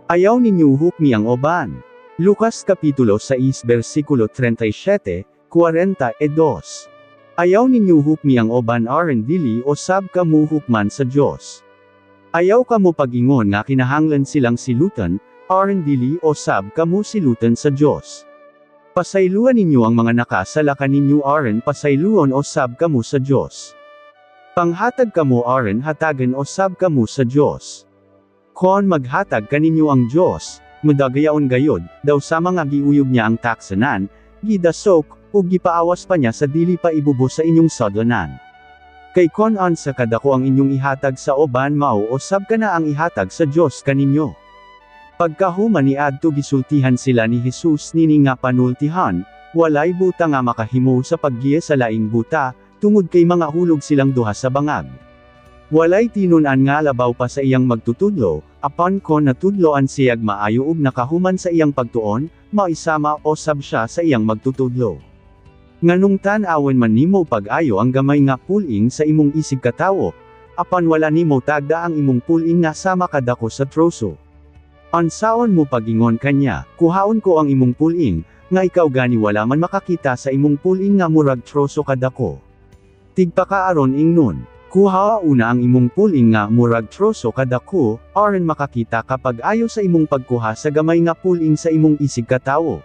Ayaw ninyo hukmi ang uban. Lucas Kapitulo 6 versikulo 37, 42. Ayaw ninyo hukmi ang uban aron dili osab kamo hukman sa Dios. Ayaw kamo pag-ingon nga kinahanglan silang silutan, aron dili osab kamo silutan sa Dios. Pasayloa ninyo ang mga nakasala kaninyo aron pasayloon osab kamo sa Dios. Panghatag kamo aron hatagan osab kamo sa Dios. Kon maghatag kaninyo ang Dios, mudagayaon gayod, daw sama nga giuyog niya ang taksanan, gidasok, ug gipaawas pa niya sa dili pa ibubo sa inyong sudlanan. Kay kon unsa kadako ang inyong ihatag sa uban, mao osab kana ang ihatag sa Dios kaninyo. Pagkahuman niadto, gisultihan sila ni Jesus nini nga panultihan: "Walay buta nga makahimo sa paggiya sa laing buta, tungod kay mga hulog silang duha sa bangag. Walay tinun-an nga labaw pa sa iyang magtutudlo, apan kon natudloan siyag maayo ug nakahuman sa iyang pagtuon, maisama osab siya sa iyang magtutudlo. Nganong tan-awon man nimo pag-ayo ang gamay nga puling sa imong isigkatawo, apan wala nimo tagda ang imong puling nga sama kadako sa troso? Unsaon mo pag-ingon kanya, 'Kuhaon ko ang imong puling,' nga ikaw gani wala man makakita sa imong puling nga murag troso kadako? Tigpakaaron ingnon, kuhaa una ang imong puling nga murag troso kadako, aron makakita ka pag-ayo sa imong pagkuha sa gamay nga puling sa imong isigkatawo.